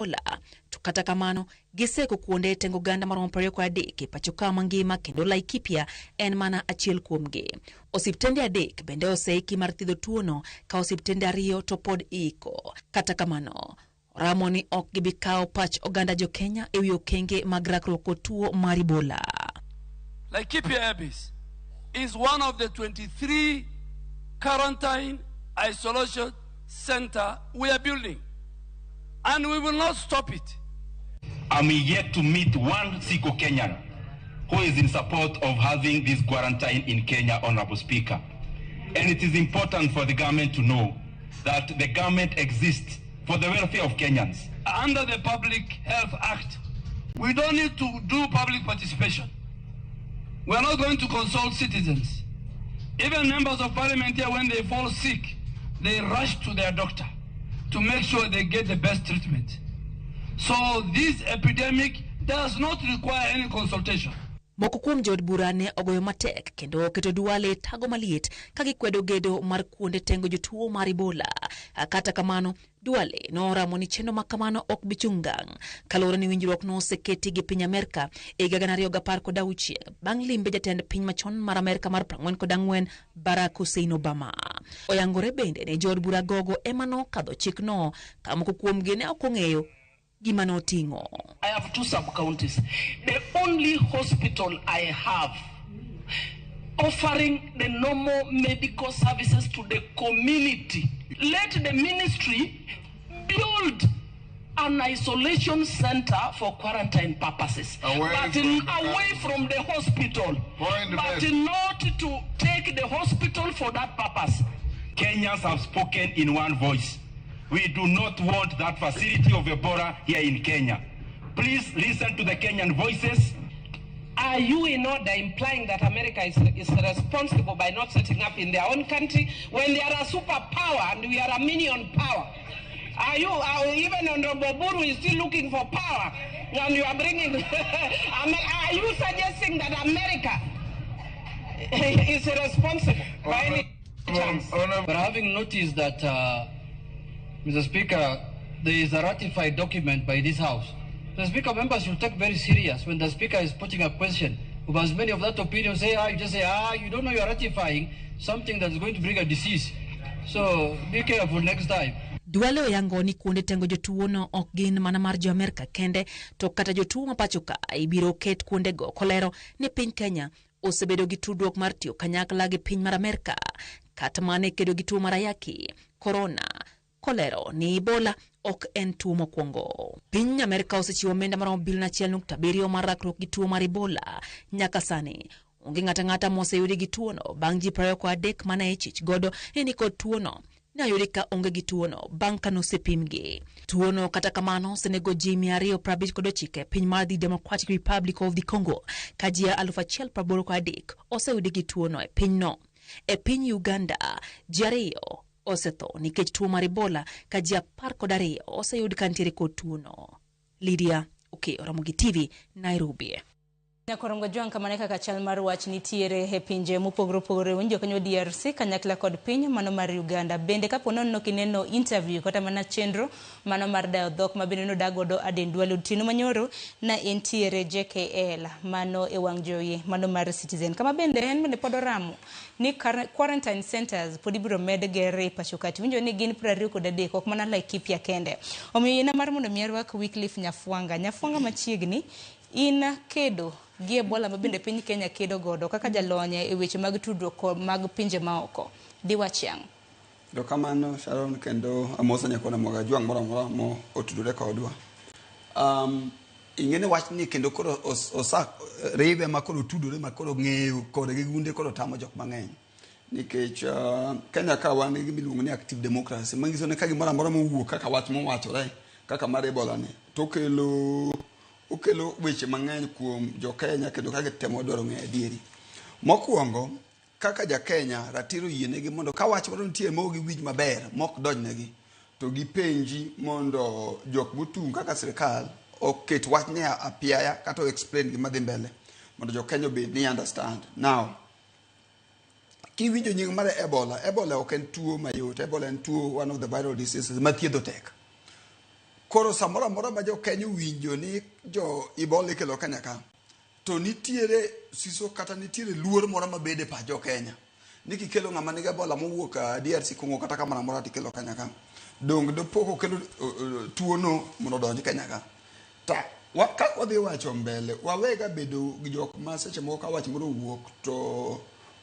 Ebola. To kata kamano, giseko kuonde tengo oganda maromo 23 e pacho ka mangima kendo Laikipia en mana achiel kuomgi. Osiptende 3 bende oseiki mar thiedho tuono ka osiptende 2 to pod iiko. Kata kamano, oramo ni ok gibi kawo pach oganda jo Kenya e wi okenge mag rakruok kod tuo mar Ebola. Laikipia Airbase is one of the 23 quarantine isolation center we are building, and we will not stop it. I'm yet to meet one single Kenyan who is in support of having this quarantine in Kenya, Honorable Speaker. And it is important for the government to know that the government exists for the welfare of Kenyans. Under the Public Health Act, we don't need to do public participation. We are not going to consult citizens. Even members of parliament here, when they fall sick, they rush to their doctor to make sure they get the best treatment. So this epidemic does not require any consultation. Moko kuom jood bura ne ogoyo matek kendo oketo Duale tago maliet ka gikwedo gedo mar kuonde tengo jotuo mar Ebola. Kata kamano, Duale noramo ni chenro ma kamano ok bi chung' ngang' kaluwore ni winjruok noseketi gi piny Amerka e higa 2016 bang' limbe jatend piny machon mar Amerka mar 44 Barack Hussein Obama. Oyangore bende ni jood bura gogo ema nokadho chikno ka moko kuomgi ne ok ong'eyo gima noting'o. I have 2 sub-counties. The only hospital I have offering the normal medical services to the community. Let the ministry build an isolation center for quarantine purposes, away but from in, the away from the hospital, Point but best. not to take the hospital for that purpose. Kenyans have spoken in one voice. We do not want that facility of Ebola here in Kenya. Please listen to the Kenyan voices. Are you in order implying that America is responsible by not setting up in their own country when they are a superpower and we are a minion power? Are you, even Honorable Oburu is still looking for power and you are bringing, are you suggesting that America is responsible by any chance? But having noticed that, Mr. Speaker, there is a ratified document by this House. The Speaker, members should take very serious when the Speaker is putting a question. Because many of that opinion say, you just say, you don't know you are ratifying something that's going to bring a disease. So be careful next time. Duale oyango ni kuonde tengo jotuo no ok gin mana mar jo Amerka kende, to kata jotuo ma pacho ka ibiro ket kuondego, kolero ni piny Kenya osebedo gi tudruok mar tiyo kanyakla gi piny mar Amerka kata mana e kedo gi tuo mar ayaki, korona, kolero ni Ebola ok en tuo mokwongo. Piny Amerka osechiwo omenda maromo bilion 1.7 mar rakruok gi tuo mar Ebola. Nyaka sani onge ng'ato ang'ata moseyudi gi tuono bang' ji 23 mane ichich godo ni nikod tuono ne oyudi ka onge gi tuono bang' ka nosepimgi. Tuono kata kamano osenego ji 259 e piny mar The Democratic Republic of the Congo ka ji 1083 oseyudi gi tuono e pinyno. E piny Uganda ji 2 osetho nikech tuo mar Ebola ka ji 12 oseyud ka nitiere kod tuono. Lydia Okeyo, Ramogi TV, Nairobi. Nyakorongo Jwang' kamane kaka chal mar wach nitiere e pinje mopogore opogore. Winjo kanyo DRC kanyakla kod piny mano mar Uganda. Bende kapo nono ok ineno interview kata mana chenro mano mar dayo dhok ma bende nodag godo Aden Duale otieno manyoro na entiere JKL mano e wang' jowi mano mar Citizen. Kama bende en bende pod oramo ni quarantine centers pod ibiro med ger e pacho ka. Winjo ni gin 23 ok mana Laikipia kende. Omiyo yiena mar mondo mi arwak Wycliffe Nyafwanga. Nyafwanga machiegni in kedo gi Ebola ma bende piny Kenya kedo godo kaka jalony e weche mag tudruok mag pinje maoko. Diwach yang'. Erokamano Sharon, kendo amoso nyakona Mwaga Jwang' moro amora mo otudore kodwa. Ing'e ni wachni kendo koro osa riwe ma koro tudore ma koro ng'eyo kode gi gunde koro tamo jok mang'eny. Nikech Kenya ka wan gi gima iluongo ni active democracy, manyiso ni ka gimoro amora mowuok kaka wach mowachore kaka mar Ebola ni, to okelo weche mang'eny kuom jo Kenya kendo ka gitemo dwaro ng'eyo adieri. Mokwongo, kaka ja Kenya, ratiro yienegi mondo ka wach moro nitie ma ok giwinj maber, ma ok donjnegi, to gipenji mondo jok motung' kaka sirkal oket wachni apiaya kata o explain gima dhi mbele mondo jo Kenya obed ni understand. Now, kiwinjo nying mar Ebola, Ebola ok en tuo mayot. Ebola en tuo, one of the viral diseases ma thiedho tek. Koro samoro amora ma jo Kenya owinjo ni jo Ebola ikelo Kenya ka, to nitiere siso kata nitiere luor moro mabede pach jo Kenya. Ni kikelo ng'ama nigi Ebola mowuok DRC Congo kata kamoro amora tikelo Kenya ka. Dong dopo kokelo tuo no mondo odonj Kenya ka. Ta wa, ka wadhi wacho mbele, wawega bedo gi jok ma seche moko ka wach moro owuok to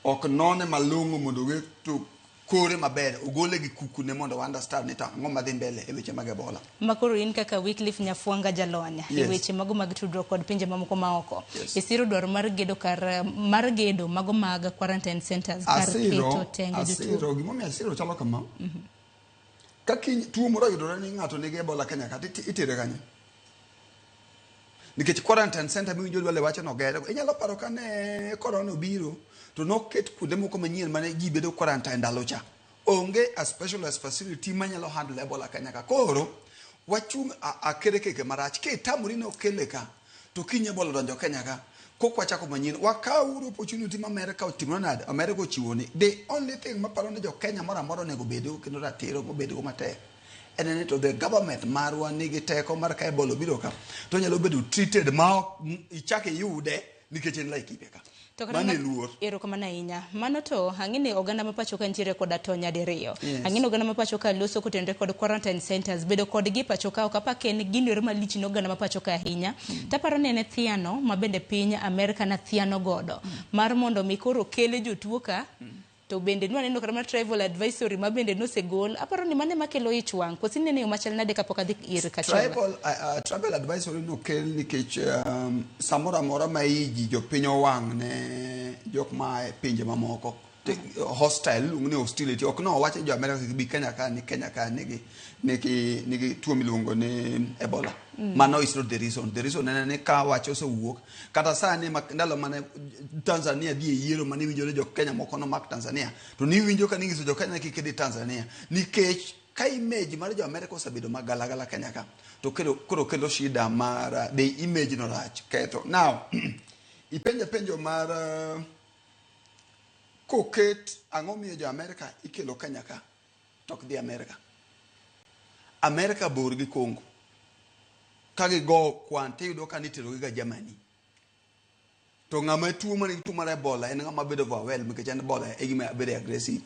ok none malong'o mondo ong'e to kore maber, ogole gi kukune mondo wa understand ni to ang'o madhi mbele e weche mag Ebola. Makoro in kaka Wycliffe Nyafwanga jalony e weche mago mag tudruok kod pinje mamoko maoko. Isiro dwaro mar gedo kar mar gedo mago mag quarantine centers kar keto tenge jotuo. Asiro, gimomiyo asiro chalo kama. Ka kiny tuo moro oyudore ni ng'ato nigi Ebola Kenya ka, itere kanye? Nikech quarantine center miwinjo Duale wacho noger, inyalo paro kane corona obiro to noket kuonde moko manyien mane ji bedo quarantine ndalo cha. Onge a specialized facility manyalo handle Ebola Kenya ka. Koro wachung' akere keke marach. Kitamori ni okele ka, to kiny Ebola donjo Kenya ka, kok wachako manyien. Wakawuru opportunity ma Amerika otimo nade? Amerika ochiwo ni. The only thing maparo ni jo Kenya moro amora onego bedgo kendo ratiro mobedgo matek en ni to the government marwa nigi teko mar ka Ebola obiro ka to onyalo bedo treated ma ok ichak iyude nikech en Laikipia ka. To kata Mano e luor. Erokamano ahinya. Mano to ang'e ni oganda ma pacho ka nitiere koda tony nyadiriyo. Yes. Ang'e ni oganda ma pacho ka loso kotenore kod quarantine centers. Bedo kodgi pacho ka ok apar ka en gino ero malich ne oganda ma pacho ka ahinya. Taparo ni en e thiano ma bende piny Amerika na thiano godo. Mar mondo mi koro kele jotuo ka. To bende nwaneno kata mana travel advisory ma bende nosegol. Aparo ni mano ema kelo ich wang'. Koso ineno yo machal nade kapok adhi ir Kachola? Travel advisory nokel nikech samoro amora ma iji jopiny owang' ne jok ma e pinje mamoko. Hostile, iluongo ni hostility. Ok no wach ni jo Amerika kik bi Kenya ka ni Kenya ka nigi tuo miluongo ni Ebola. Mano is not the reason. The reason en ni ka wach osewuok kata sani ndalo mane Tanzania dhi e yiero mane iwinjo ni jo Kenya moko nomak Tanzania to niwinjo ka ninyiso jo Kenya kik dhi Tanzania nikech ka image mar jo Amerika osebedo magalagala Kenya ka to koro kelo shida mar the image no rach ketho. Now ipenjo penjo mar koket ang'o miyo jo Amerika ikelo Kenya ka to ok dhi Amerika. Amerika bor gi Congo. Ka gigo kwan tiyudo ka niterogi ga Germany. To ng'ama tuo manigi tuo mar Ebola en ng'ama bedo overwhelmed nikech en Ebola e gima very aggressive.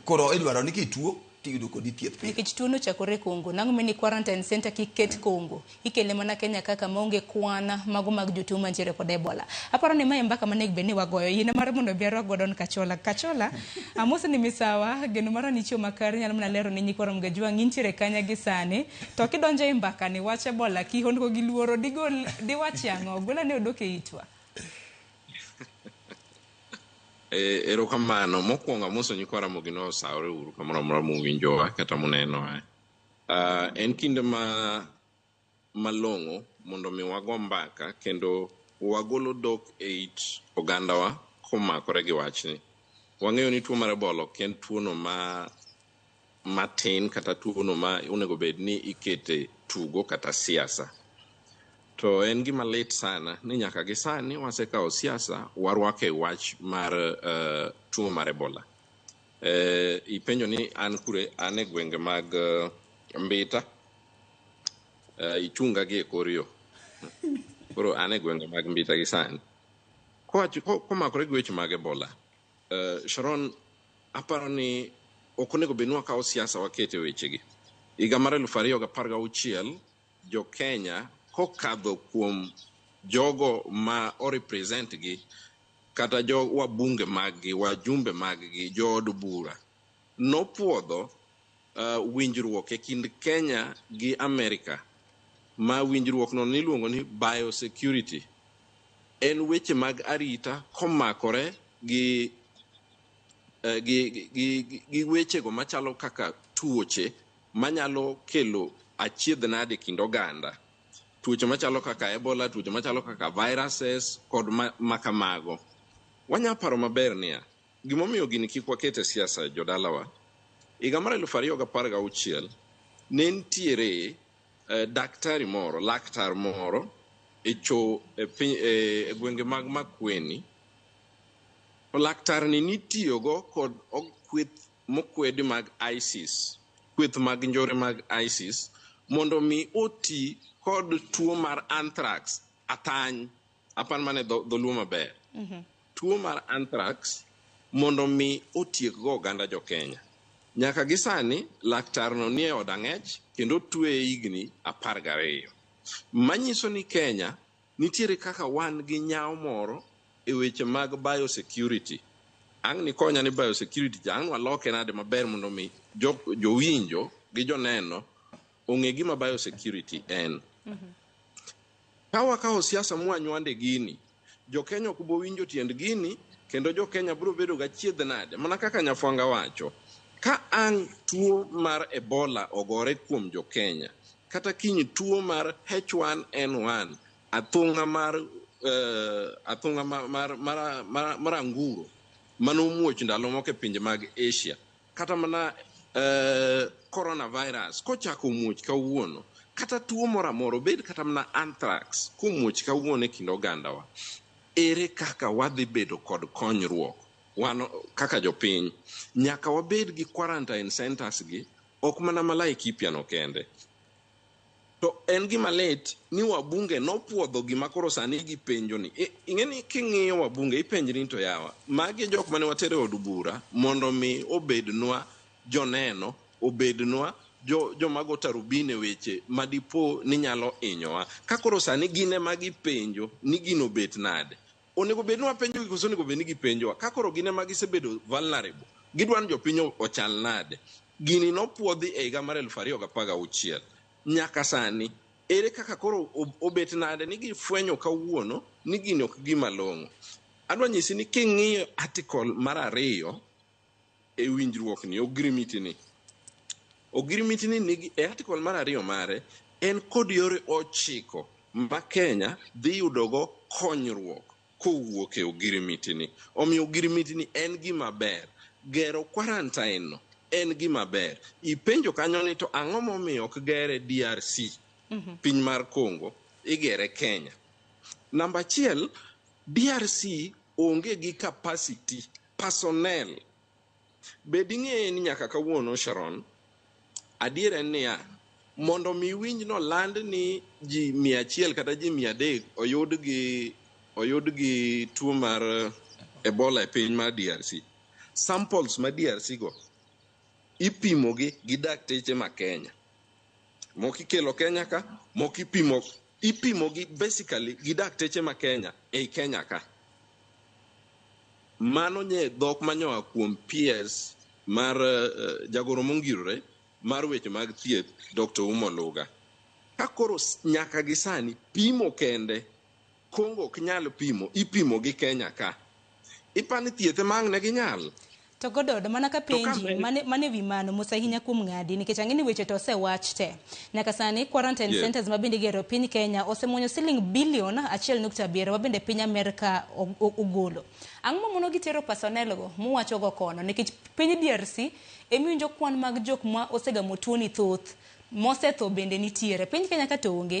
Koro idwaro ni kituo tiyudo kodi thieth piyo. Nikech tuo nochakore Congo. Nang'o mini quarantine center kik ket Congo. Ikele mana Kenya kaka maonge kwan mago mag jotuo mantiere kod Ebola. Aparo ni mae mbaka manego bed ni wagoyo. Yie mar mondo bi arwak godo Kachola. Kachola, amosi ni misawa, geno mara ni chiwo makare nyalo mana lero ni nyikwa Ramogi Ajwang' intiere kanya gi sani. To kidonjo e mbaka ni wach Ebola kihondko gi luoro digol diwachi ang'o? Gola ne odok e itwa. Erokamano. Mokwongo amoso nyikwa Ramogi no osawore uru kamoro amora muwinjowa kata munenowa. En kinde ma malong'o mondo mi wago mbaka kendo wagolo dhok e it ogandawa komakore gi wachni. Wang'eyo ni tuo mar Ebola ok en tuono ma matin kata tuono ma onego bed ni ikete tugo kata siasa. To en gima lit sana ni nyaka gi sani wasekawo siasa warwako e wach mar tuo mar Ebola. Ipenjo ni an kure, an e gwenge mag Mbita, ichunga gi e kor yo. Koro an e gwenge mag Mbita gi sani. Komakore gi weche mag Ebola, Sharon, aparo ni ok onego bed ni wakawo siasa wakete wechegi. Higa mar 2016, jo Kenya kokadho kuom jogo ma o-represent gi kata jo wabunge mag gi, wajumbe mag gi, jood bura, nopuodho winjruok e kind Kenya gi Amerika, ma winjruok no niluongo ni biosecurity. En weche mag arita komakore gi wechego machalo kaka tuoche manyalo kelo achiedh nade e kind oganda. Tuoche machalo kaka Ebola, tuoche machalo kaka viruses kod makamago. Wanya paro maber niya, gimomiyo gini kik waket e siasa jodalawa, higa mar 2016 ne nitiere daktari moro, laktar moro e cho e piny e gwenge mag Makueni. To laktar ni nitiyogo kod kweth mokwedi mag ISIS, kweth mag njore mag ISIS, mondo mi oti kod tuo mar anthrax athany apar mane dholuo maber tuo mar anthrax mondo mi otiek go oganda jo Kenya. Nyaka gi sani laktarno nie od ang'ech kendo otweye higni 12. Manyiso ni Kenya nitiere kaka wan gi nyawo moro e weche mag biosecurity. Ang' ni konya ni biosecurity cha ang' waloke nade maber mondo mi jowinjo gi joneno ong'e gima biosecurity en. Ka wakawo siasa mwanywande gini, jo Kenya ok bo winjo tiend gini kendo jo Kenya biro bedo gachiedh nade mana kaka Nyafwanga wacho. Ka ang' tuo mar Ebola ogore kuom jo Kenya, kata kiny tuo mar H1N1 athung'a mar athung'a mar anguro manomuoch ndalo moko e pinje mag Asia, kata mana coronavirus kochako muoch kawuono, kata tuo moro amora obed kata mana anthrax komuoch kawuono e kind ogandawa, ere kaka wadhi bedo kod konyruok wan kaka jopiny? Nyaka wabed gi quarantine centers gi, ok mana ma Laikipia no kende. To en gima lit ni wabunge nopuodho gima koro sani gipenjo ni. Ing'e ni king'iyo wabunge ipenjri ni to yawa, magi e jok mane watero e od bura mondo mi obednwa joneno, obednwa joma go tarubin e weche madipo ni nyalo hinyowa. Ka koro sani gin ema gipenjo ni gino obet nade. Onego bed ni wapenjogi koso onego bed ni gipenjowa? Ka koro gin ema gisebedo vulnerable, gidwa ni jopiny ochal nade? Gini nopuodhi e higa mar 2016. Nyaka sani, ere kaka koro obet nade ni gifwenyo kawuono ni gini ok gima long'o? Adwa nyisi ni king'iyo article mar 2 e winjruok ni, ogirimiti ni. Ogirimiti ni nigi, e article mar 2 mare, en kod yore 9 ma Kenya dhi yudogo konyruok kowuok e ogirimiti ni. Omiyo ogirimiti ni en gima ber. Gero quarantine no en gima ber. Ipenjo kanyo ni to ang'o momiyo ok gere DRC, piny mar Congo, igere Kenya. Namba 1, DRC onge gi capacity, personnel. Bed ing'eyo ni nyaka kawuono, Sharon, adier en niya, mondo mi winj no land ni ji 100 kata ji 300 oyud gi tuo mar Ebola e piny mar DRC. Samples ma DRC go ipimo gi dakteche ma Kenya. Moko ikelo Kenya ka, moko ipimo gi basically gi dakteche ma Kenya ei Kenya ka. Mano nye dhok manyoa kuom PS mar jagoro mongirore mar weche mag thieth Dr. Umo Luga. Ka koro nyaka gi sani pimo kende, Congo ok nyal pimo, ipimo gi Kenya ka. Ipani thieth ema ang' ne ginyal. To Godod, mana ka penji, mane wi mano, mos ahinya kuom ng'adi, nikech ang'e ni weche to osewach te. Nyaka sani, quarantine centers ma bende igero piny Kenya osemuonyo siling bilion 1.7 ma bende piny Amerka ogolo. Ang'o mamono gitero personnel go muwacho go kono? Nikech piny DRC emiwinjo kwan mag jok ma osegamo tuoni thoth, mosetho bende nitiere. Piny Kenya ka to onge.